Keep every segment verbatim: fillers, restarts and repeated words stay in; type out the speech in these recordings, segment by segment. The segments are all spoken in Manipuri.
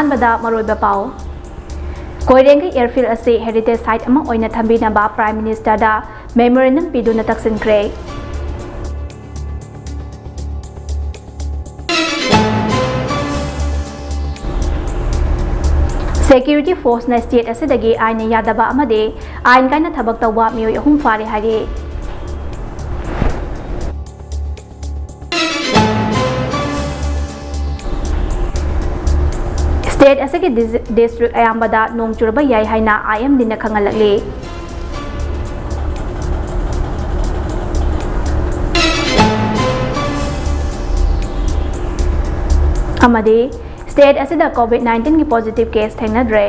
ꯑꯍꯥꯟꯕꯗ ꯃꯔꯨꯑꯣꯏꯕ ꯄꯥꯎ꯫ ꯀꯣꯏꯔꯦꯡꯒꯩ ꯑꯦꯌꯔꯐꯤꯜ ꯑꯁꯤ ꯍꯦꯔꯤꯇꯦꯖ ꯁꯥꯏꯠ ꯑꯃ ꯑꯣꯏꯅ ꯊꯝꯕꯤꯅꯕ ꯄ꯭ꯔꯥꯏꯝ ꯃꯤꯅꯤꯁꯇꯔꯗ ꯃꯦꯃꯣꯔꯦꯟꯗꯝ ꯄꯤꯗꯨꯅ ꯇꯛꯁꯤꯟꯈ꯭ꯔꯦ꯫ ꯁꯦꯀ꯭ꯌꯨꯔꯤꯇꯤ ꯐꯣꯔꯁꯅ ꯁ꯭ꯇꯦꯠ ꯑꯁꯤꯗꯒꯤ ꯑꯥꯏꯟꯅ ꯌꯥꯗꯕ ꯑꯃꯗꯤ ꯑꯥꯏꯟ ꯀꯥꯏꯅ ꯊꯕꯛ ꯇꯧꯕ ꯃꯤꯑꯣꯏ ꯑꯍꯨꯝ ꯐꯥꯔꯦ ꯍꯥꯏꯔꯤ꯫ ꯁ꯭ꯇꯦꯠ ꯑꯁꯤꯒꯤ ꯗꯤꯁ-, ꯗꯤꯁꯇ꯭ꯔꯤꯛ ꯑꯌꯥꯝꯕꯗ ꯅꯣꯡ ꯆꯨꯔꯕ ꯌꯥꯏ ꯍꯥꯏꯅ ꯑꯥꯏ ꯑꯦꯝ ꯗꯤꯅ ꯈꯪꯍꯜꯂꯛꯂꯤ꯫ ꯑꯃꯗꯤ ꯁ꯭ꯇꯦꯠ ꯑꯁꯤꯗ ꯀꯣꯚꯤꯗ ꯅꯥꯏꯟꯇꯤꯟꯒꯤ ꯄꯣꯖꯤꯇꯤꯚ ꯀꯦꯁ ꯊꯦꯡꯅꯗ꯭ꯔꯦ꯫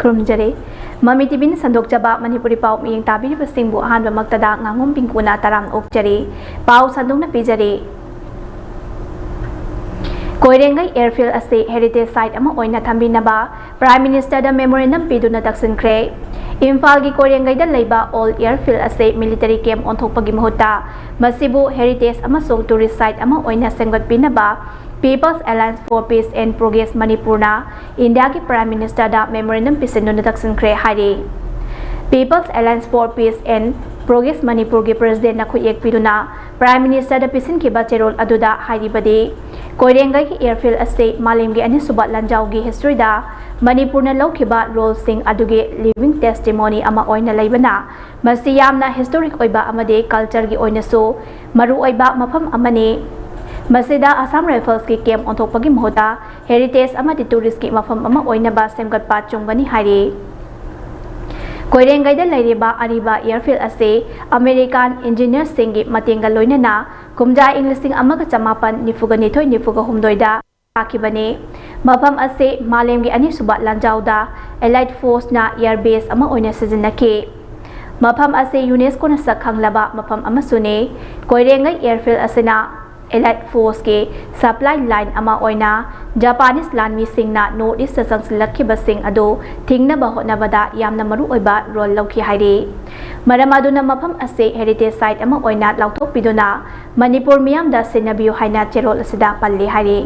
ꯈꯨꯔꯨꯝꯖꯔꯤ꯫ ꯃꯃꯤ ꯇꯤꯚꯤꯅ ꯁꯟꯗꯣꯛꯆꯕ ꯃꯅꯤꯄꯨꯔꯤ ꯄꯥꯎ ꯃꯤꯠꯌꯦꯡ ꯇꯥꯕꯤꯔꯤꯕꯁꯤꯡꯕꯨ ꯑꯍꯥꯟꯕꯃꯛꯇꯗ ꯉꯥꯉꯣꯝ ꯄꯤꯡꯀꯨꯅ ꯇꯔꯥꯝꯅ ꯑꯣꯛꯆꯔꯤ꯫ ꯄꯥꯎ ꯁꯟꯗꯣꯛꯅ ꯄꯤꯖꯔꯤ꯫ ꯀꯣꯏꯔꯦꯡꯒꯩ ꯑꯦꯌꯔꯐꯤꯜ ꯑꯁꯤ ꯍꯦꯔꯤꯇꯦꯖ ꯁꯥꯏꯠ ꯑꯃ ꯑꯣꯏꯅ ꯊꯝꯕꯤꯅꯕ ꯄ꯭ꯔꯥꯏꯝ ꯃꯤꯅꯤꯁꯇꯔꯗ ꯃꯦꯃꯣꯔꯦꯟꯗꯝ ꯄꯤꯗꯨꯅ ꯇꯛꯁꯤꯟꯈ꯭ꯔꯦ꯫ ꯏꯝꯐꯥꯜꯒꯤ ꯀꯣꯏꯔꯦꯡꯒꯩꯗ ꯂꯩꯕ ꯑꯣꯜ ꯑꯦꯌꯔꯐꯤꯜ ꯑꯁꯤ ꯃꯤꯂꯤꯇꯔꯤ ꯀꯦꯝꯞ ꯑꯣꯟꯊꯣꯛꯄꯒꯤ ꯃꯍꯨꯠꯇ ꯃꯁꯤꯕꯨ ꯍꯦꯔꯤꯇꯦꯖ ꯑꯃꯁꯨꯡ ꯇꯨꯔꯤꯁ ꯁꯥꯏꯠ ꯑꯃ ꯑꯣꯏꯅ ꯁꯦꯝꯒꯠꯄꯤꯅꯕ People's Alliance for Peace and Progress ꯃꯅꯤꯄꯨꯔꯅ ꯏꯟꯗꯤꯌꯥꯒꯤ ꯄ꯭ꯔꯥꯏꯝ ꯃꯤꯅꯤꯁꯇꯔꯗ ꯃꯦꯃꯣꯔꯦꯟꯗꯝ ꯄꯤꯁꯤꯟꯗꯨꯅ ꯇꯛꯁꯤꯟꯈ꯭ꯔꯦ ꯍꯥꯏꯔꯤ꯫ People's Alliance for Peace and Progress ꯃꯅꯤꯄꯨꯔꯒꯤ ꯄ꯭ꯔꯦꯁꯤꯗꯦꯟꯠꯅ ꯈꯨꯠꯌꯦꯛ ꯄꯤꯗꯨꯅ ꯄ꯭ꯔꯥꯏꯝ ꯃꯤꯅꯤꯁꯇꯔꯗ ꯄꯤꯁꯤꯟꯈꯤꯕ ꯆꯦꯔꯣꯜ ꯑꯗꯨꯗ ꯍꯥꯏꯔꯤꯕꯗꯤ, ꯀꯣꯏꯔꯦꯡꯒꯩꯒꯤ ꯑꯦꯌꯔꯐꯤꯜ ꯑꯁꯤ ꯃꯥꯂꯦꯝꯒꯤ ꯑꯅꯤꯁꯨꯕ ꯂꯥꯟꯖꯥꯎꯒꯤ ꯍꯤꯁꯇ꯭ꯔꯤꯗ ꯃꯅꯤꯄꯨꯔꯅ ꯂꯧꯈꯤꯕ ꯔꯣꯜꯁꯤꯡ ꯑꯗꯨꯒꯤ ꯂꯤꯚꯤꯡ ꯇꯦꯁꯇꯤꯃꯣꯅꯤ ꯑꯃ ꯑꯣꯏꯅ ꯂꯩꯕꯅ, ꯃꯁꯤ ꯌꯥꯝꯅ ꯍꯤꯁꯇꯣꯔꯤꯛ ꯑꯣꯏꯕ ꯑꯃꯗꯤ ꯀꯜꯆꯔꯒꯤ ꯑꯣꯏꯅꯁꯨ ꯃꯔꯨꯑꯣꯏꯕ ꯃꯐꯝ ꯑꯃꯅꯤ꯫ ꯃꯁꯤꯗ ꯑꯁꯥꯝ ꯔꯥꯏꯐꯜꯁꯀꯤ ꯀꯦꯝꯞ ꯑꯣꯟꯊꯣꯛꯄꯒꯤ ꯃꯍꯨꯠꯇ ꯍꯦꯔꯤꯇꯦꯖ ꯑꯃꯗꯤ ꯇꯨꯔꯤꯁꯀꯤ ꯃꯐꯝ ꯑꯃ ꯑꯣꯏꯅꯕ ꯁꯦꯝꯒꯠꯄ ꯆꯨꯝꯒꯅꯤ ꯍꯥꯏꯔꯤ꯫ ꯀꯣꯏꯔꯦꯡꯒꯩꯗ ꯂꯩꯔꯤꯕ ꯑꯔꯤꯕ ꯑꯦꯌꯔꯐꯤꯜ ꯑꯁꯤ ꯑꯃꯦꯔꯤꯀꯥꯟ ꯏꯟꯖꯤꯅꯤꯌꯔꯁꯤꯡꯒꯤ ꯃꯇꯦꯡꯒ ꯂꯣꯏꯅꯅ ꯀꯨꯝꯖꯥ ꯏꯪ ꯂꯤꯁꯤꯡ ꯑꯃꯒ ꯆꯃꯥꯄꯟ ꯅꯤꯐꯨꯒ ꯅꯤꯊꯣꯏ ꯅꯤꯐꯨꯒ ꯍꯨꯝꯗꯣꯏꯗ ꯁꯥꯈꯤꯕꯅꯤ꯫ ꯃꯐꯝ ꯑꯁꯤ ꯃꯥꯂꯦꯝꯒꯤ ꯑꯅꯤꯁꯨꯕ ꯂꯥꯟꯖꯥꯎꯗ ꯑꯦꯂꯥꯏꯠ ꯐꯣꯔꯁꯅ ꯑꯦꯌꯔ ꯕꯦꯖ ꯑꯃ ꯑꯣꯏꯅ ꯁꯤꯖꯤꯟꯅꯈꯤ꯫ ꯃꯐꯝ ꯑꯁꯤ ꯌꯨꯅꯦꯁꯀꯣꯅ ꯁꯛ ꯈꯪꯂꯕ ꯃꯐꯝ ꯑꯃꯁꯨꯅꯤ꯫ ꯀꯣꯏꯔꯦꯡꯒꯩ ꯑꯦꯌꯔꯐꯤꯜ ꯑꯁꯤꯅ ꯑꯦꯂꯥꯏꯠ ꯐꯣꯔꯁꯀꯤ ꯁꯄ꯭ꯂꯥꯏ ꯂꯥꯏꯟ ꯑꯃ ꯑꯣꯏꯅ ꯖꯄꯥꯅꯤꯁ ꯂꯥꯟꯃꯤꯁꯤꯡꯅ ꯅꯣꯔꯠ ꯏꯁꯇ ꯆꯪꯁꯤꯜꯂꯛꯈꯤꯕꯁꯤꯡ ꯑꯗꯨ ꯊꯤꯡꯅꯕ ꯍꯣꯠꯅꯕꯗ ꯌꯥꯝꯅ ꯃꯔꯨꯑꯣꯏꯕ ꯔꯣꯜ ꯂꯧꯈꯤ ꯍꯥꯏꯔꯤ꯫ ꯃꯔꯝ ꯑꯗꯨꯅ ꯃꯐꯝ ꯑꯁꯤ ꯍꯦꯔꯤꯇꯦꯖ ꯁꯥꯏꯠ ꯑꯃ ꯑꯣꯏꯅ ꯂꯥꯎꯊꯣꯛꯄꯤꯗꯨꯅ ꯃꯅꯤꯄꯨꯔ ꯃꯤꯌꯥꯝꯗ ꯁꯤꯟꯅꯕꯤꯌꯨ ꯍꯥꯏꯅ ꯆꯦꯔꯣꯜ ꯑꯁꯤꯗ ꯄꯜꯂꯤ ꯍꯥꯏꯔꯤ꯫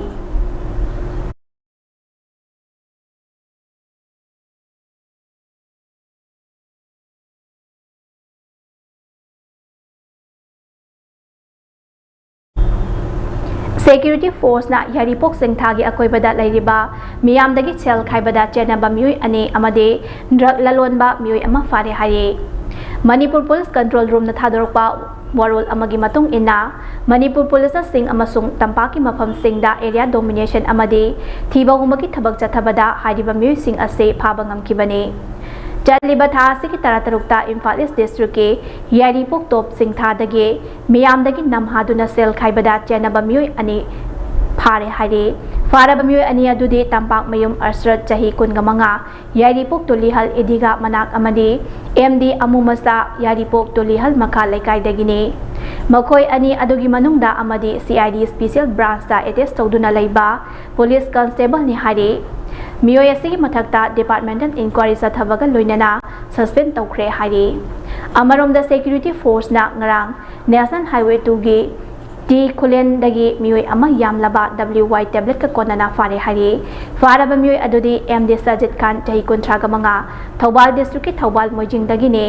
ꯁꯦꯀ꯭ꯌꯨꯔꯤꯇꯤ ꯐꯣꯔꯁꯅ ꯌꯥꯏꯔꯤꯄꯣꯛ ꯆꯤꯡꯊꯥꯒꯤ ꯑꯀꯣꯏꯕꯗ ꯂꯩꯔꯤꯕ ꯃꯤꯌꯥꯝꯗꯒꯤ ꯁꯦꯜ ꯈꯥꯏꯕꯗ ꯆꯦꯟꯅꯕ ꯃꯤꯑꯣꯏ ꯑꯅꯤ ꯑꯃꯗꯤ ꯗ꯭ꯔꯒ ꯂꯂꯣꯟꯕ ꯃꯤꯑꯣꯏ ꯑꯃ ꯐꯥꯔꯦ ꯍꯥꯏꯔꯤ꯫ ꯃꯅꯤꯄꯨꯔ ꯄꯨꯂꯤꯁ ꯀꯟꯇ꯭ꯔꯣꯜ ꯔꯨꯝꯅ ꯊꯥꯗꯣꯔꯛꯄ ꯋꯥꯔꯣꯜ ꯑꯃꯒꯤ ꯃꯇꯨꯡ ꯏꯟꯅ, ꯃꯅꯤꯄꯨꯔ ꯄꯨꯂꯤꯁꯅ ꯆꯤꯡ ꯑꯃꯁꯨꯡ ꯇꯝꯄꯥꯛꯀꯤ ꯃꯐꯝꯁꯤꯡꯗ ꯑꯦꯔꯤꯌꯥ ꯗꯣꯃꯤꯅꯦꯁꯟ ꯑꯃꯗꯤ ꯊꯤꯕ ꯍꯨꯝꯕꯒꯤ ꯊꯕꯛ ꯆꯠꯊꯕꯗ ꯍꯥꯏꯔꯤꯕ ꯃꯤꯑꯣꯏꯁꯤꯡ ꯑꯁꯤ ꯐꯥꯕ ꯉꯝꯈꯤꯕꯅꯤ꯫ ꯆꯠꯂꯤꯕ ꯊꯥ ꯑꯁꯤꯒꯤ ꯇꯔꯥꯇꯔꯨꯛꯇ ꯏꯝꯐꯥꯜ ꯏꯁ ꯗꯤꯁꯇ꯭ꯔꯤꯛꯀꯤ ꯌꯥꯏꯔꯤꯄꯣꯛ ꯇꯣꯞ ꯆꯤꯡꯊꯥꯗꯒꯤ ꯃꯤꯌꯥꯝꯗꯒꯤ ꯅꯝꯍꯥꯗꯨꯅ ꯁꯦꯜ ꯈꯥꯏꯕꯗ ꯆꯦꯟꯅꯕ ꯃꯤꯑꯣꯏ ꯑꯅꯤ ꯐꯥꯔꯦ ꯍꯥꯏꯔꯤ꯫ ꯐꯥꯔꯕ ꯃꯤꯑꯣꯏ ꯑꯅꯤ ꯑꯗꯨꯗꯤ ꯇꯝꯄꯥꯛꯃꯌꯨꯝ ꯑꯁꯔꯠ, ꯆꯍꯤ ꯀꯨꯟꯒ ꯃꯉꯥ, ꯌꯥꯏꯔꯤꯄꯣꯛ ꯇꯨꯂꯤꯍꯜ ꯏꯗꯤꯒꯥ ꯃꯅꯥꯛ ꯑꯃꯗꯤ ꯑꯦꯝ ꯗꯤ ꯑꯃꯨꯃꯆꯥ, ꯌꯥꯏꯔꯤꯄꯣꯛ ꯇꯨꯂꯤꯍꯜ ꯃꯈꯥ ꯂꯩꯀꯥꯏꯗꯒꯤꯅꯤ꯫ ꯃꯈꯣꯏ ꯑꯅꯤ ꯑꯗꯨꯒꯤ ꯃꯅꯨꯡꯗ ꯑꯃꯗꯤ C I D special ꯕ꯭ꯔꯥꯟꯁꯇ attach ꯇꯧꯗꯨꯅ ꯂꯩꯕ ꯄꯨꯂꯤꯁ ꯀꯟꯁꯇꯦꯕꯜꯅꯤ ꯍꯥꯏꯔꯤ꯫ ꯃꯤꯑꯣꯏ ꯑꯁꯤꯒꯤ ꯃꯊꯛꯇ ꯗꯤꯄꯥꯔꯠꯃꯦꯟꯇꯦꯜ ꯏꯟꯀ꯭ꯋꯥꯏꯔꯤ ꯆꯠꯊꯕꯒ ꯂꯣꯏꯅꯅ ꯁꯁꯄꯦꯟ ꯇꯧꯈ꯭ꯔꯦ ꯍꯥꯏꯔꯤ꯫ ꯑꯃꯔꯣꯝꯗ, ꯁꯦꯀ꯭ꯌꯨꯔꯤꯇꯤ ꯐꯣꯔꯁꯅ ꯉꯔꯥꯡ ꯅꯦꯁꯅꯦꯜ ꯍꯥꯏꯋꯦ ꯇꯨꯒꯤ ꯇꯤ ꯈꯨꯂꯦꯟꯗꯒꯤ ꯃꯤꯑꯣꯏ ꯑꯃ ꯌꯥꯝꯂꯕ ꯗꯕ꯭ꯂꯤꯎ ꯋꯥꯏ ꯇꯦꯕ꯭ꯂꯦꯠꯀ ꯀꯣꯟꯅꯅ ꯐꯥꯔꯦ ꯍꯥꯏꯔꯤ꯫ ꯐꯥꯔꯕ ꯃꯤꯑꯣꯏ ꯑꯗꯨꯗꯤ ꯑꯦꯝ ꯗꯤ ꯁꯖꯤꯠ ꯈꯥꯟ, ꯆꯍꯤ ꯀꯨꯟꯊ꯭ꯔꯥꯒ ꯃꯉꯥ, ꯊꯧꯕꯥꯜ ꯗꯤꯁꯇ꯭ꯔꯤꯛꯀꯤ ꯊꯧꯕꯥꯜ ꯃꯣꯏꯖꯤꯡꯗꯒꯤꯅꯤ꯫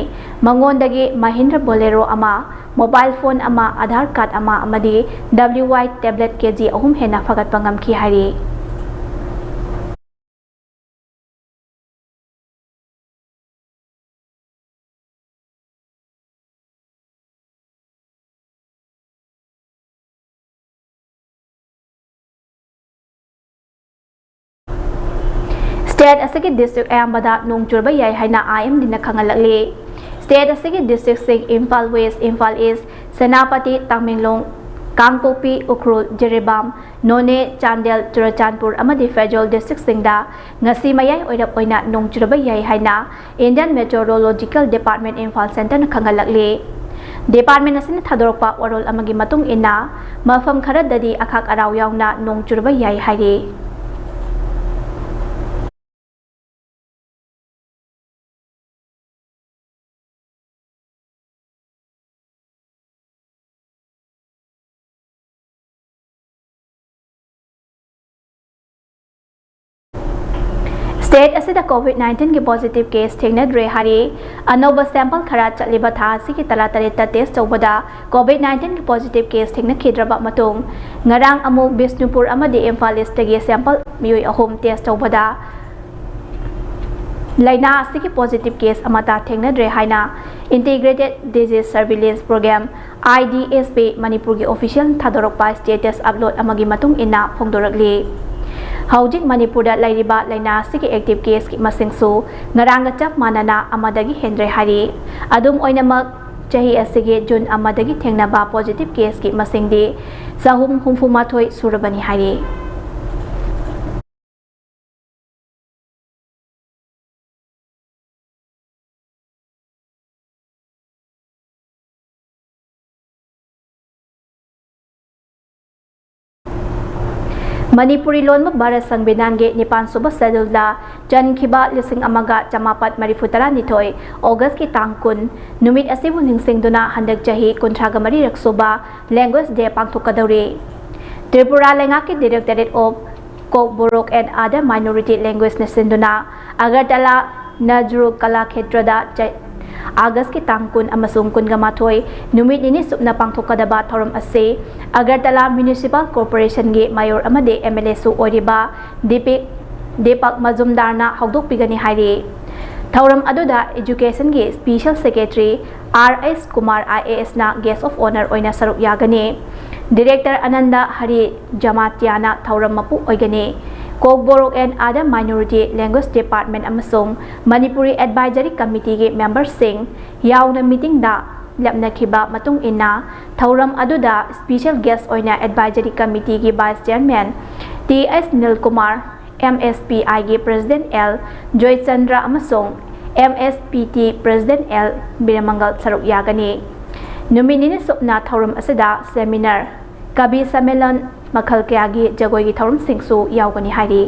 ꯃꯉꯣꯟꯗꯒꯤ ꯃꯍꯤꯟꯗ꯭ꯔ ꯕꯣꯂꯦꯔꯣ ꯑꯃ, ꯃꯣꯕꯥꯏꯜ ꯐꯣꯟ ꯑꯃ, ꯑꯙꯥꯔ ꯀꯥꯔꯗ ꯑꯃ ꯑꯃꯗꯤ ꯗꯕ꯭ꯂꯤꯎ ꯋꯥꯏ ꯇꯦꯕ꯭ꯂꯦꯠ ꯀꯦ ꯖꯤ ꯑꯍꯨꯝ ꯍꯦꯟꯅ ꯐꯒꯠꯄ ꯉꯝꯈꯤ ꯍꯥꯏꯔꯤ꯫ ꯁ꯭ꯇꯦꯠ ꯑꯁꯤꯒꯤ ꯗꯤꯁꯇ꯭ꯔꯤꯛ ꯑꯌꯥꯝꯕꯗ ꯅꯣꯡ ꯆꯨꯔꯕ ꯌꯥꯏ ꯍꯥꯏꯅ ꯑꯥꯏ ꯑꯦꯝ ꯗꯤꯅ ꯈꯪꯍꯜꯂꯛꯂꯤ꯫ ꯁ꯭ꯇꯦꯠ ꯑꯁꯤꯒꯤ ꯗꯤꯁꯇ꯭ꯔꯤꯛꯁꯤꯡ ꯏꯝꯐꯥꯜ ꯋꯦꯁ, ꯏꯝꯐꯥꯜ ꯏꯁ, ꯁꯦꯅꯥꯄꯇꯤ, ꯇꯥꯃꯦꯡꯂꯣꯡ, ꯀꯥꯡꯄꯣꯛꯄꯤ, ꯎꯈ꯭ꯔꯨꯜ, ꯖꯤꯔꯤꯕꯥꯝ, ꯅꯣꯅꯦ, ꯆꯥꯟꯗꯦꯜ, ꯆꯨꯔꯆꯥꯟꯄꯨꯔ ꯑꯃꯗꯤ ꯐꯦꯔꯖꯣꯜ ꯗꯤꯁꯇ꯭ꯔꯤꯛꯁꯤꯡꯗ ꯉꯁꯤ ꯃꯌꯥꯏ ꯑꯣꯏꯔꯞ ꯑꯣꯏꯅ ꯅꯣꯡ ꯆꯨꯔꯕ ꯌꯥꯏ ꯍꯥꯏꯅ ꯏꯟꯗꯤꯌꯟ ꯃꯦꯇꯤꯑꯣꯔꯣꯂꯣꯖꯤꯀꯦꯜ ꯗꯤꯄꯥꯔꯠꯃꯦꯟ ꯏꯝꯐꯥꯜ ꯁꯦꯟꯇꯔꯅ ꯈꯪꯍꯜꯂꯛꯂꯤ꯫ Department ꯑꯁꯤꯅ ꯊꯥꯗꯣꯔꯛꯄ ꯋꯥꯔꯣꯜ ꯑꯃꯒꯤ ꯃꯇꯨꯡ ꯏꯟꯅ, ꯃꯐꯝ ꯈꯔꯗꯗꯤ ꯑꯈꯥꯛ ꯑꯔꯥꯎ ꯌꯥꯎꯅ ꯅꯣꯡ ꯆꯨꯔꯕ ꯌꯥꯏ ꯍꯥꯏꯔꯤ꯫ State ꯑꯁꯤꯗ COVID nineteen ꯒꯤ positive case ꯊꯦꯡꯅꯗ꯭ꯔꯦ ꯍꯥꯏꯔꯤ꯫ ꯑꯅꯧꯕ sample ꯈꯔ ꯆꯠꯂꯤꯕ ꯊꯥ ꯑꯁꯤꯒꯤ ꯇꯔꯥꯇꯔꯦꯠꯇ test ꯇꯧꯕꯗ COVID nineteen ꯒꯤ positive case ꯊꯦꯡꯅꯈꯤꯗ꯭ꯔꯕ ꯃꯇꯨꯡ, ꯉꯔꯥꯡ ꯑꯃꯨꯛ ꯕꯤꯁꯅꯨꯄꯨꯔ ꯑꯃꯗꯤ ꯏꯝꯐꯥꯜ East ꯇꯒꯤ sample ꯃꯤꯑꯣꯏ ꯑꯍꯨꯝ test ꯇꯧꯕꯗ ꯂꯥꯏꯅꯥ ꯑꯁꯤꯒꯤ positive case ꯑꯃꯠꯇ ꯊꯦꯡꯅꯗ꯭ꯔꯦ ꯍꯥꯏꯅ Integrated Disease Surveillance Program, I D S P, ꯃꯅꯤꯄꯨꯔꯒꯤ official ꯊꯥꯗꯣꯔꯛꯄ status upload ꯑꯃꯒꯤ ꯃꯇꯨꯡ ꯏꯟꯅ ꯐꯣꯡꯗꯣꯔꯛꯂꯤ꯫ ꯍꯧꯖꯤꯛ ꯃꯅꯤꯄꯨꯔꯗ ꯂꯩꯔꯤꯕ ꯂꯥꯏꯅꯥ ꯑꯁꯤꯒꯤ active case ꯀꯤ ꯃꯁꯤꯡꯁꯨ ꯉꯔꯥꯡꯒ ꯆꯞ ꯃꯥꯟꯅꯅ ꯑꯃꯗꯒꯤ ꯍꯦꯟꯗ꯭ꯔꯦ ꯍꯥꯏꯔꯤ꯫ ꯑꯗꯨꯝ ꯑꯣꯏꯅꯃꯛ, ꯆꯍꯤ ꯑꯁꯤꯒꯤ ꯖꯨꯟ ꯑꯃꯗꯒꯤ ꯊꯦꯡꯅꯕ positive case ꯀꯤ ꯃꯁꯤꯡꯗꯤ ꯆꯍꯨꯝ ꯍꯨꯝꯐꯨ ꯃꯥꯊꯣꯏ ꯁꯨꯔꯕꯅꯤ ꯍꯥꯏꯔꯤ꯫ ꯃꯅꯤꯄꯨꯔꯤ ꯂꯣꯟꯕ ꯚꯥꯔꯠ ꯁꯪꯕꯤꯙꯥꯟꯒꯤ ꯅꯤꯄꯥꯟ ꯁꯨꯕ schedule ꯗ ꯆꯟꯈꯤꯕ ꯂꯤꯁꯤꯡ ꯑꯃꯒ ꯆꯃꯥꯄꯟ ꯃꯔꯤꯐꯨ ꯇꯔꯥꯅꯤꯊꯣꯏ August ꯀꯤ ꯇꯥꯡ ꯀꯨꯟ ꯅꯨꯃꯤꯠ ꯑꯁꯤꯕꯨ ꯅꯤꯡꯁꯤꯡꯗꯨꯅ ꯍꯟꯗꯛ ꯆꯍꯤ ꯀꯨꯟꯊ꯭ꯔꯥꯒ ꯃꯔꯤ ꯔꯛ ꯁꯨꯕ Language Day ꯄꯥꯡꯊꯣꯛꯀꯗꯧꯔꯤ꯫ ꯇ꯭ꯔꯤꯄꯨꯔꯥ ꯂꯩꯉꯥꯛꯀꯤ Directorate of Kokborok and Other Minority Language ꯅ ꯁꯤꯟꯗꯨꯅ ꯑꯒꯔꯇꯂꯥ ꯅꯖꯔꯨ ꯀꯂꯥ ꯈꯦꯇ꯭ꯔꯗ ꯆ-, August ꯀꯤ ꯇꯥꯡ ꯀꯨꯟ ꯑꯃꯁꯨꯡ ꯀꯨꯟꯒ ꯃꯥꯊꯣꯏ ꯅꯨꯃꯤꯠ ꯅꯤꯅꯤ ꯆꯨꯞꯅ ꯄꯥꯡꯊꯣꯛꯀꯗꯕ ꯊꯧꯔꯝ ꯑꯁꯤ ꯑꯒꯔꯇꯂꯥ Municipal Corporation ꯒꯤ Mayor ꯑꯃꯗꯤ M L A ꯁꯨ ꯑꯣꯏꯔꯤꯕ ꯗꯤꯄꯤꯛ, ꯗꯤꯄꯛ ꯃꯖꯨꯝꯗꯥꯔꯅ ꯍꯧꯗꯣꯛꯄꯤꯒꯅꯤ ꯍꯥꯏꯔꯤ꯫ ꯊꯧꯔꯝ ꯑꯗꯨꯗ Education ꯒꯤ Special Secretary R S Kumar I A S ꯅ Guest of Honour ꯑꯣꯏꯅ ꯁꯔꯨꯛ ꯌꯥꯒꯅꯤ꯫ Director ꯑꯅꯟꯗ ꯍꯔꯤ ꯖꯃꯥꯇꯤꯌꯥꯅ ꯊꯧꯔꯝ ꯃꯄꯨ ꯑꯣꯏꯒꯅꯤ꯫ Kokborok and Other Minority Language Department ꯑꯃꯁꯨꯡ Manipuri Advisory Committee ꯒꯤ member ꯁꯤꯡ ꯌꯥꯎꯅ meeting ꯗ ꯂꯦꯞꯅꯈꯤꯕ ꯃꯇꯨꯡ ꯏꯟꯅ, ꯊꯧꯔꯝ ꯑꯗꯨꯗ special guest ꯑꯣꯏꯅ Advisory Committee ꯒꯤ Vice Chairman T S nil Kumar, M S P I ꯒꯤ President L ꯖꯣꯏꯆꯟꯗ꯭ꯔ ꯑꯃꯁꯨꯡ M S P T President L ꯕꯤꯔꯃꯪꯒꯜ ꯁꯔꯨꯛ ꯌꯥꯒꯅꯤ꯫ ꯅꯨꯃꯤꯠ ꯅꯤꯅꯤ ꯆꯨꯞꯅ ꯊꯧꯔꯝ ꯑꯁꯤꯗ seminar, ꯀꯕꯤ ꯁꯝꯃꯦꯂꯟ, ꯃꯈꯜ ꯀꯌꯥꯒꯤ ꯖꯒꯣꯏꯒꯤ ꯊꯧꯔꯝꯁꯤꯡꯁꯨ ꯌꯥꯎꯒꯅꯤ ꯍꯥꯏꯔꯤ꯫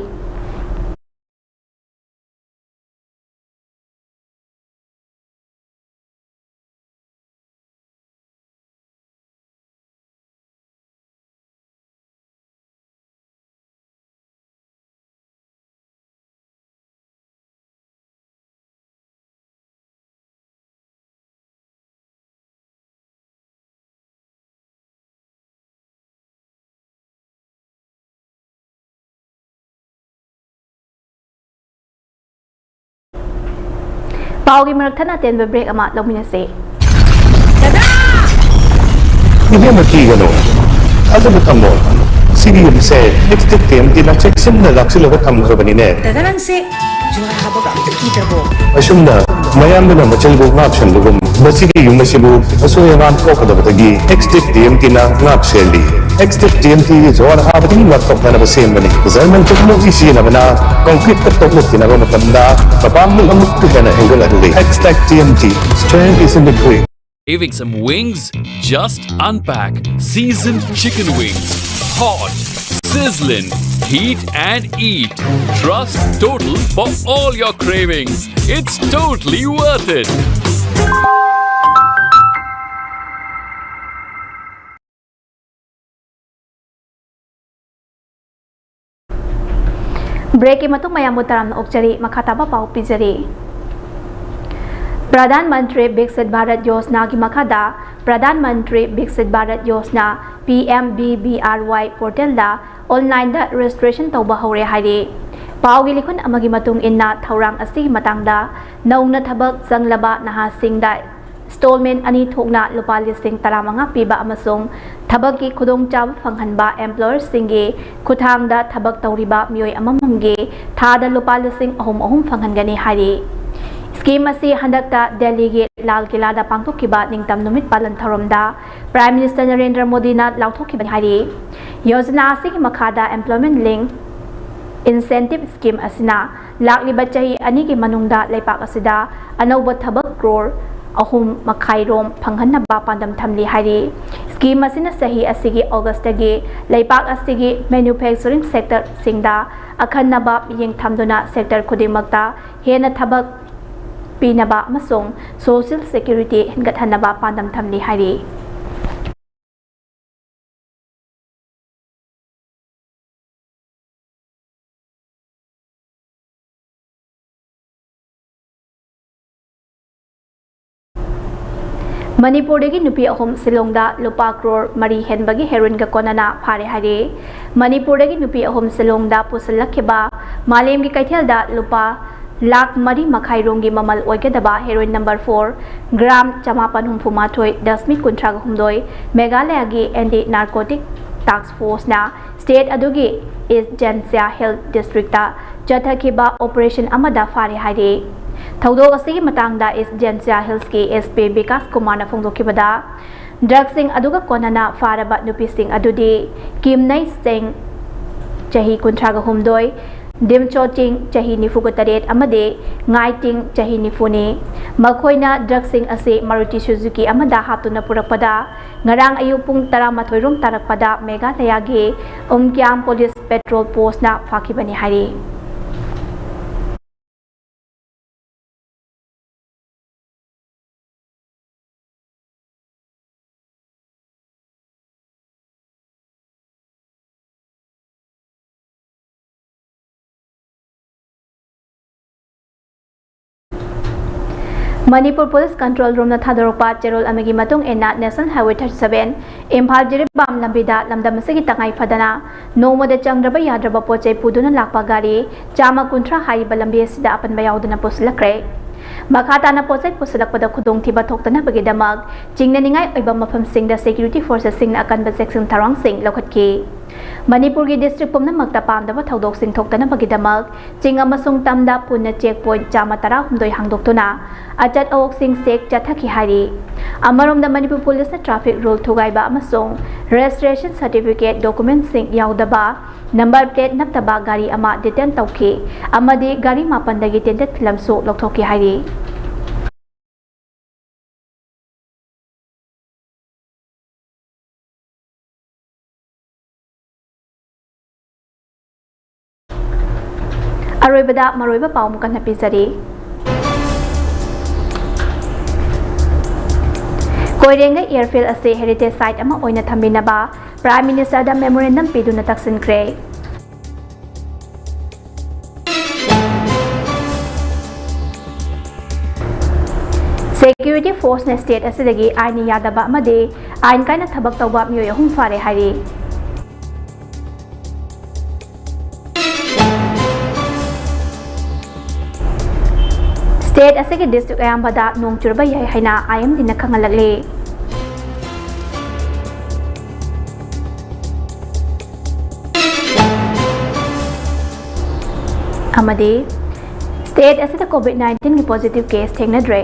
ꯄꯥꯎꯒꯤ ꯃꯔꯛ ꯊꯠꯅ ꯑꯇꯦꯟꯕ break ꯑꯃ ꯂꯧꯃꯤꯟꯅꯁꯤ꯫ ꯏꯕꯦꯝꯃ, ꯀꯤꯒꯅꯨ, ꯊꯥꯖꯕ ꯊꯝꯃꯣ꯫ ꯁꯤꯒꯤ ꯌꯨꯝꯁꯦ ꯑꯦꯛꯁ ꯇꯤꯛ ꯇꯤ ꯑꯦꯝ ꯇꯤꯅ ꯆꯦꯛꯁꯤꯟꯅ ꯂꯥꯛꯁꯤꯜꯂꯒ ꯊꯝꯈ꯭ꯔꯕꯅꯤꯅꯦ꯫ ꯗꯥꯗꯥ, ꯅꯪꯁꯦ ꯖꯨꯍꯥꯔ ꯍꯥꯕꯒ ꯑꯝꯇ ꯀꯤꯗ꯭ꯔꯕꯣ? ꯑꯁꯨꯝꯅ ꯃꯌꯥꯝꯗꯨꯅ ꯃꯆꯜꯕꯨ ꯉꯥꯛ ꯁꯦꯟꯕꯒꯨꯝ, ꯃꯁꯤꯒꯤ ꯌꯨꯝ ꯑꯁꯤꯕꯨ ꯑꯁꯣꯏ ꯑꯉꯥꯝ ꯊꯣꯛꯀꯗꯕꯗꯒꯤ ꯑꯦꯛꯁ ꯇꯤꯛ ꯇꯤ ꯑꯦꯝ ꯇꯤꯅ ꯉꯥꯛ ꯁꯦꯜꯂꯤ꯫ ꯑꯦꯛꯁ ꯇꯤꯛ ꯇꯤ ꯑꯦꯝ ꯇꯤ ꯖꯨꯍꯥꯔ ꯍꯥꯕꯗꯒꯤ ꯉꯥꯛꯊꯣꯛꯅꯅꯕ ꯁꯦꯝꯕꯅꯤ꯫ ꯖꯔꯃꯟ ꯆꯨꯛꯃꯨꯛꯀꯤ ꯁꯤꯖꯤꯟꯅꯕꯅ ꯀꯪꯀ꯭ꯔꯤꯠꯇ ꯇꯣꯛꯂꯨꯞ ꯊꯤꯅꯕ ꯃꯇꯝꯗ ꯃꯄꯥꯡꯒꯜ ꯑꯃꯨꯛꯀ ꯍꯦꯟꯅ ꯍꯦꯟꯒꯠꯍꯜꯂꯤ꯫ ꯑꯦꯛꯁ ꯇꯤꯛ T M T, strength is in the grit. Craving some wings? Just unpack seasoned chicken wings. Hot, sizzling, heat and eat. Trust Total for all your cravings. It's totally worth it. Breakꯀꯤ ꯃꯇꯨꯡ ꯃꯌꯥꯝꯕꯨ ꯇꯔꯥꯝꯅ ꯑꯣꯛꯆꯔꯤ꯫ ꯃꯈꯥ ꯇꯥꯕ ꯄꯥꯎ ꯄꯤꯖꯔꯤ꯫ ꯄ꯭ꯔꯙꯥꯟ ꯃꯟꯇ꯭ꯔꯤ ꯕꯤꯛꯁꯤꯠ ꯚꯥꯔꯠ ꯌꯣꯖꯅꯥꯒꯤ ꯃꯈꯥꯗ Pradhan Mantri ꯕꯤꯛꯁꯤꯠ Bharat Yojana, P M V B R Y portalꯗ onlineꯗ registration ꯇꯧꯕ ꯍꯧꯔꯦ ꯍꯥꯏꯔꯤ꯫ ꯄꯥꯎꯒꯤ ꯂꯤꯈꯨꯟ ꯑꯃꯒꯤ ꯃꯇꯨꯡ ꯏꯟꯅ, ꯊꯧꯔꯥꯡ ꯑꯁꯤꯒꯤ ꯃꯇꯥꯡꯗ ꯅꯧꯅ ꯊꯕꯛ ꯆꯪꯂꯕ ꯅꯍꯥꯁꯤꯡꯗ installment ꯑꯅꯤ ꯊꯣꯛꯅ ꯂꯨꯄꯥ ꯂꯤꯁꯤꯡ ꯇꯔꯥꯃꯉꯥ ꯄꯤꯕ ꯑꯃꯁꯨꯡ ꯊꯕꯛꯀꯤ ꯈꯨꯗꯣꯡꯆꯥꯕ ꯐꯪꯍꯟꯕ employerꯁꯤꯡꯒꯤ ꯈꯨꯠꯊꯥꯡꯗ ꯊꯕꯛ ꯇꯧꯔꯤꯕ ꯃꯤꯑꯣꯏ ꯑꯃꯃꯝꯒꯤ ꯊꯥꯗ ꯂꯨꯄꯥ ꯂꯤꯁꯤꯡ ꯑꯍꯨꯝ ꯑꯍꯨꯝ ꯐꯪꯍꯟꯒꯅꯤ ꯍꯥꯏꯔꯤ꯫ Scheme ꯑꯁꯤ ꯍꯟꯗꯛꯇ ꯗꯦꯜꯂꯤꯒꯤ ꯂꯥꯜ ꯀꯤꯂꯥꯗ ꯄꯥꯡꯊꯣꯛꯈꯤꯕ ꯅꯤꯡꯇꯝ ꯅꯨꯃꯤꯠ ꯄꯥꯂꯟ ꯊꯧꯔꯝꯗ Prime Minister ꯅꯔꯦꯟꯗ꯭ꯔ ꯃꯣꯗꯤꯅ ꯂꯥꯎꯊꯣꯛꯈꯤꯕꯅꯤ ꯍꯥꯏꯔꯤ꯫ ꯌꯣꯖꯅꯥ ꯑꯁꯤꯒꯤ ꯃꯈꯥꯗ employment link incentive scheme ꯑꯁꯤꯅ ꯂꯥꯛꯂꯤꯕ ꯆꯍꯤ ꯑꯅꯤꯒꯤ ꯃꯅꯨꯡꯗ ꯂꯩꯄꯥꯛ ꯑꯁꯤꯗ ꯑꯅꯧꯕ ꯊꯕꯛ crore ꯑꯍꯨꯝ ꯃꯈꯥꯏ ꯔꯣꯝ ꯐꯪꯍꯟꯅꯕ ꯄꯥꯟꯗꯝ ꯊꯝꯂꯤ ꯍꯥꯏꯔꯤ꯫ ꯁ꯭ꯀꯤꯝ ꯑꯁꯤꯅ ꯆꯍꯤ ꯑꯁꯤꯒꯤ ꯑꯣꯒꯁꯇꯒꯤ ꯂꯩꯕꯥꯛ ꯑꯁꯤꯒꯤ ꯃꯦꯅꯨꯐꯦꯛꯆꯔꯤꯡ ꯁꯦꯛꯇꯔꯁꯤꯡꯗ ꯑꯈꯟꯅꯕ ꯃꯤꯠꯌꯦꯡ ꯊꯝꯗꯨꯅ ꯁꯦꯛꯇꯔ ꯈꯨꯗꯤꯡꯃꯛꯇ ꯍꯦꯟꯅ ꯊꯕꯛ ꯄꯤꯅꯕ ꯑꯃꯁꯨꯡ ꯁꯣꯁꯤꯌꯦꯜ ꯁꯦꯀ꯭ꯌꯨꯔꯤꯇꯤ ꯍꯦꯟꯒꯠꯍꯟꯅꯕ ꯄꯥꯟꯗꯝ ꯊꯝꯂꯤ ꯍꯥꯏꯔꯤ꯫ ꯃꯅꯤꯄꯨꯔꯗꯒꯤ ꯅꯨꯄꯤ ꯑꯍꯨꯝ ꯁꯤꯂꯣꯡꯗ ꯂꯨꯄꯥ ꯀ꯭ꯔꯣꯔ ꯃꯔꯤ ꯍꯦꯟꯕꯒꯤ ꯍꯦꯔꯣꯏꯟꯒ ꯀꯣꯟꯅꯅ ꯐꯥꯔꯦ ꯍꯥꯏꯔꯤ꯫ ꯃꯅꯤꯄꯨꯔꯗꯒꯤ ꯅꯨꯄꯤ ꯑꯍꯨꯝ ꯁꯤꯂꯣꯡꯗ ꯄꯨꯁꯤꯜꯂꯛꯈꯤꯕ ꯃꯥꯂꯦꯝꯒꯤ ꯀꯩꯊꯦꯜꯗ ꯂꯨꯄꯥ ꯂꯥꯈ ꯃꯔꯤ ꯃꯈꯥꯏ ꯔꯣꯝꯒꯤ ꯃꯃꯜ ꯑꯣꯏꯒꯗꯕ ꯍꯦꯔꯣꯏꯟ ꯅꯝꯕꯔ ꯐꯣꯔ, ꯒ꯭ꯔꯥꯝ ꯆꯃꯥꯄꯟ ꯍꯨꯝꯐꯨ ꯃꯥꯊꯣꯏ, ꯗꯁꯃꯤꯛ ꯀꯨꯟꯊ꯭ꯔꯥꯒ ꯍꯨꯝꯗꯣꯏ, ꯃꯦꯘꯥꯂꯌꯥꯒꯤ ꯑꯦꯟꯇꯤ ꯅꯥꯔꯀꯣꯇꯤꯛ ꯇꯥꯛꯁ ꯐꯣꯔꯁꯅ ꯁ꯭ꯇꯦꯠ ꯑꯗꯨꯒꯤ ꯏꯁ ꯖꯦꯟꯁꯤꯌꯥ ꯍꯤꯜ ꯗꯤꯁꯇ꯭ꯔꯤꯛꯇ ꯆꯠꯊꯈꯤꯕ ꯑꯣꯄꯔꯦꯁꯟ ꯑꯃꯗ ꯐꯥꯔꯦ ꯍꯥꯏꯔꯤ꯫ ꯊꯧꯗꯣꯛ ꯑꯁꯤꯒꯤ ꯃꯇꯥꯡꯗ ꯏꯁ ꯖꯦꯟꯁꯤꯌꯥ ꯍꯤꯜꯁꯀꯤ ꯑꯦꯁ ꯄꯤ ꯕꯤꯀꯥꯁ ꯀꯨꯃꯥꯔꯅ ꯐꯣꯡꯗꯣꯛꯈꯤꯕꯗ, ꯗ꯭ꯔꯒꯁꯤꯡ ꯑꯗꯨꯒ ꯀꯣꯟꯅꯅ ꯐꯥꯔꯕ ꯅꯨꯄꯤꯁꯤꯡ ꯑꯗꯨꯗꯤ ꯀꯤꯝꯅꯩ ꯁꯤꯡ, ꯆꯍꯤ ꯀꯨꯟꯊ꯭ꯔꯥꯒ ꯍꯨꯝꯗꯣꯏ, ꯗꯤꯝꯆꯣ ꯆꯤꯡ, ꯆꯍꯤ ꯅꯤꯐꯨꯒ ꯇꯔꯦꯠ, ꯑꯃꯗꯤ ꯉꯥꯏ ꯇꯤꯡ, ꯆꯍꯤ ꯅꯤꯐꯨꯅꯤ꯫ ꯃꯈꯣꯏꯅ ꯗ꯭ꯔꯒꯁꯤꯡ ꯑꯁꯤ ꯃꯥꯔꯨꯇꯤ ꯁꯨꯖꯨꯀꯤ ꯑꯃꯗ ꯍꯥꯞꯇꯨꯅ ꯄꯨꯔꯛꯄꯗ, ꯉꯔꯥꯡ ꯑꯌꯨꯛ ꯄꯨꯡ ꯇꯔꯥꯃꯥꯊꯣꯏ ꯔꯣꯝ ꯇꯥꯔꯛꯄꯗ ꯃꯦꯘꯥꯂꯌꯥꯒꯤ ꯎꯝꯀ꯭ꯌꯥꯝ ꯄꯨꯂꯤꯁ ꯄꯦꯇ꯭ꯔꯣꯜ ꯄꯣꯁꯅ ꯐꯥꯈꯤꯕꯅꯤ ꯍꯥꯏꯔꯤ꯫ ꯃꯅꯤꯄꯨꯔ ꯄꯨꯂꯤꯁ ꯀꯟꯇ꯭ꯔꯣꯜ ꯔꯨꯝꯅ ꯊꯥꯗꯣꯔꯛꯄ ꯆꯦꯔꯣꯜ ꯑꯃꯒꯤ ꯃꯇꯨꯡ ꯏꯟꯅ, national highway thirty seven Imphal Jiribam ꯂꯝꯕꯤꯗ ꯂꯝꯗꯝ ꯑꯁꯤꯒꯤ ꯇꯉꯥꯏ ꯐꯗꯅ ꯅꯣꯡꯃꯗ ꯆꯪꯗ꯭ꯔꯕ ꯌꯥꯗ꯭ꯔꯕ ꯄꯣꯠ ꯆꯩ ꯄꯨꯗꯨꯅ ꯂꯥꯛꯄ ꯒꯥꯔꯤ ꯆꯥꯝꯃ ꯀꯨꯟꯊ꯭ꯔꯥ ꯍꯥꯏꯔꯤꯕ ꯂꯝꯕꯤ ꯑꯁꯤꯗ ꯑꯄꯟꯕ ꯌꯥꯎꯗꯅ ꯄꯨꯁꯤꯜꯂꯛꯈ꯭ꯔꯦ꯫ ꯃꯈꯥ ꯇꯥꯅ ꯄꯣꯠ ꯆꯩ ꯄꯨꯁꯤꯜꯂꯛꯄꯗ ꯈꯨꯗꯣꯡꯊꯤꯕ ꯊꯣꯛꯇꯅꯕꯒꯤꯗꯃꯛ ꯆꯤꯡꯅꯅꯤꯡꯉꯥꯏ ꯑꯣꯏꯕ ꯃꯐꯝꯁꯤꯡꯗ ꯁꯦꯀ꯭ꯌꯨꯔꯤꯇꯤ ꯐꯣꯔꯁꯁꯤꯡꯅ ꯑꯀꯟꯕ ꯆꯦꯛꯁꯤꯟ ꯊꯧꯔꯥꯡꯁꯤꯡ ꯂꯧꯈꯠꯈꯤ꯫ ꯃꯅꯤꯄꯨꯔꯒꯤ ꯗꯤꯁꯇ꯭ꯔꯤꯛ ꯄꯨꯝꯅꯃꯛꯇ ꯄꯥꯝꯗꯕ ꯊꯧꯗꯣꯛꯁꯤꯡ ꯊꯣꯛꯇꯅꯕꯒꯤꯗꯃꯛ ꯆꯤꯡ ꯑꯃꯁꯨꯡ ꯇꯝꯗ ꯄꯨꯟꯅ ꯆꯦꯛ ꯄꯣꯏꯟꯠ ꯆꯥꯝꯃ ꯇꯔꯥꯍꯨꯝꯗꯣꯏ ꯍꯥꯡꯗꯣꯛꯇꯨꯅ ꯑꯆꯠ ꯑꯋꯣꯛꯁꯤꯡ ꯆꯦꯛ ꯆꯠꯊꯈꯤ ꯍꯥꯏꯔꯤ꯫ ꯑꯃꯔꯣꯝꯗ, ꯃꯅꯤꯄꯨꯔ ꯄꯨꯂꯤꯁꯅ ꯇ꯭ꯔꯥꯐꯤꯛ ꯔꯨꯜ ꯊꯨꯒꯥꯏꯕ ꯑꯃꯁꯨꯡ ꯔꯦꯖꯤꯁꯇ꯭ꯔꯦꯁꯟ ꯁꯥꯔꯇꯤꯐꯤꯀꯦꯠ ꯗꯣꯀꯨꯃꯦꯟꯠꯁꯤꯡ ꯌꯥꯎꯗꯕ, ꯅꯝꯕꯔ ꯄ꯭ꯂꯦꯠ ꯅꯞꯇꯕ ꯒꯥꯔꯤ ꯑꯃ ꯗꯤꯇꯦꯟ ꯇꯧꯈꯤ ꯑꯃꯗꯤ ꯒꯥꯔꯤ ꯃꯥꯄꯟꯗꯒꯤ ꯇꯤꯟꯇꯦꯠ ꯐꯤꯂꯝꯁꯨ ꯂꯧꯊꯣꯛꯈꯤ ꯍꯥꯏꯔꯤ꯫ ꯑꯔꯣꯏꯕꯗ ꯃꯔꯨꯑꯣꯏꯕ ꯄꯥꯎ ꯑꯃꯨꯛ ꯍꯟꯅ ꯄꯤꯖꯔꯤ꯫ ꯀꯣꯏꯔꯦꯡꯒꯩ airfield ꯑꯁꯤ heritage site ꯑꯃ ꯑꯣꯏꯅ ꯊꯝꯕꯤꯅꯕ Prime Minister ꯗ memorandum ꯄꯤꯗꯨꯅ ꯇꯛꯁꯤꯟꯈ꯭ꯔꯦ꯫ Security force ꯅ state ꯑꯁꯤꯗꯒꯤ ꯑꯥꯏꯟ ꯌꯥꯗꯕ ꯑꯃꯗꯤ ꯑꯥꯏꯟ ꯀꯥꯏꯅ ꯊꯕꯛ ꯇꯧꯕ ꯃꯤꯑꯣꯏ ꯑꯍꯨꯝ ꯐꯥꯔꯦ ꯍꯥꯏꯔꯤ꯫ State ꯑꯁꯤꯒꯤ district ꯑꯌꯥꯝꯕꯗ ꯅꯣꯡ ꯆꯨꯔꯕ ꯌꯥꯏ ꯍꯥꯏꯅ I M D ꯅ ꯈꯪꯍꯜꯂꯛꯂꯤ꯫ ꯑꯃꯗꯤ state ꯑꯁꯤꯗ COVID nineteen ꯒꯤ positive case ꯊꯦꯡꯅꯗ꯭ꯔꯦ꯫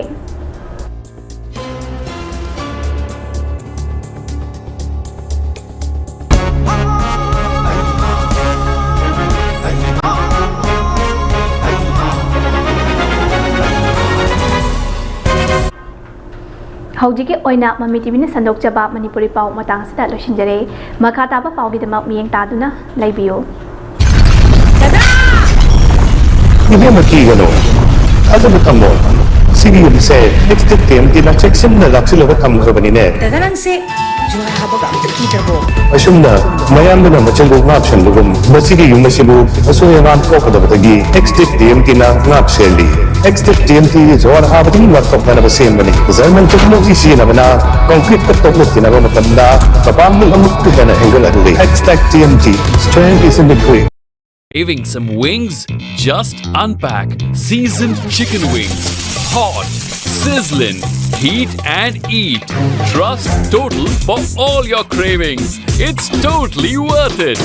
ꯍꯧꯖꯤꯛꯀꯤ ꯑꯣꯏꯅ ꯃꯃꯤ ꯇꯤꯚꯤꯅ ꯁꯟꯗꯣꯛꯆꯕ ꯃꯅꯤꯄꯨꯔꯤ ꯄꯥꯎ ꯃꯇꯥꯡ ꯑꯁꯤꯗ ꯂꯣꯏꯁꯤꯟꯖꯔꯦ꯫ ꯃꯈꯥ ꯇꯥꯕ ꯄꯥꯎꯒꯤꯗꯃꯛ ꯃꯤꯠꯌꯦꯡ ꯇꯥꯗꯨꯅ ꯂꯩꯕꯤꯌꯨ꯫ ꯏꯕꯦꯝꯃ, ꯀꯤꯒꯅꯨ, ꯊꯥꯖꯕ ꯊꯝꯃꯣ꯫ ꯁꯤꯒꯤ ꯌꯨꯝꯁꯦ Extractive T M T ꯅ ꯆꯦꯛꯁꯤꯟꯅ ꯂꯥꯛꯁꯤꯜꯂꯒ ꯊꯝꯈ꯭ꯔꯕꯅꯤꯅꯦ꯫ ꯗꯗꯥ, ꯅꯪꯁꯦ ꯖꯨꯍꯥꯔ ꯍꯥꯕꯒ ꯑꯝꯇ ꯀꯤꯗ꯭ꯔꯕꯣ? ꯑꯁꯨꯝꯅ ꯃꯌꯥꯝꯗꯨꯅ ꯃꯆꯪꯕꯨ ꯉꯥꯛ ꯁꯦꯟꯕꯒꯨꯝ, ꯃꯁꯤꯒꯤ ꯌꯨꯝ ꯑꯁꯤꯕꯨ ꯑꯁꯣꯏ ꯑꯉꯥꯝ ꯊꯣꯛꯀꯗꯕꯗꯒꯤ Extractive T M T ꯅ ꯉꯥꯛ ꯁꯦꯜꯂꯤ꯫ Extractive T M T ꯖꯨꯍꯥꯔ ꯍꯥꯕꯗꯒꯤ ꯉꯥꯛꯊꯣꯛꯅꯅꯕ ꯁꯦꯝꯕꯅꯤ꯫ German technology ꯁꯤꯖꯤꯟꯅꯕꯅ concrete ꯇ ꯇꯣꯛꯂꯛꯈꯤꯅꯕ ꯃꯇꯝꯗ ꯃꯄꯥꯡꯒꯜ ꯑꯃꯨꯛꯀ ꯍꯦꯟꯅ ꯍꯦꯟꯒꯠꯍꯜꯂꯤ꯫ Extractive T M T, strength is in the grit. Craving some wings? Just unpack seasoned chicken wings. Hot, sizzling, heat and eat. Trust Total for all your cravings. It's totally worth it.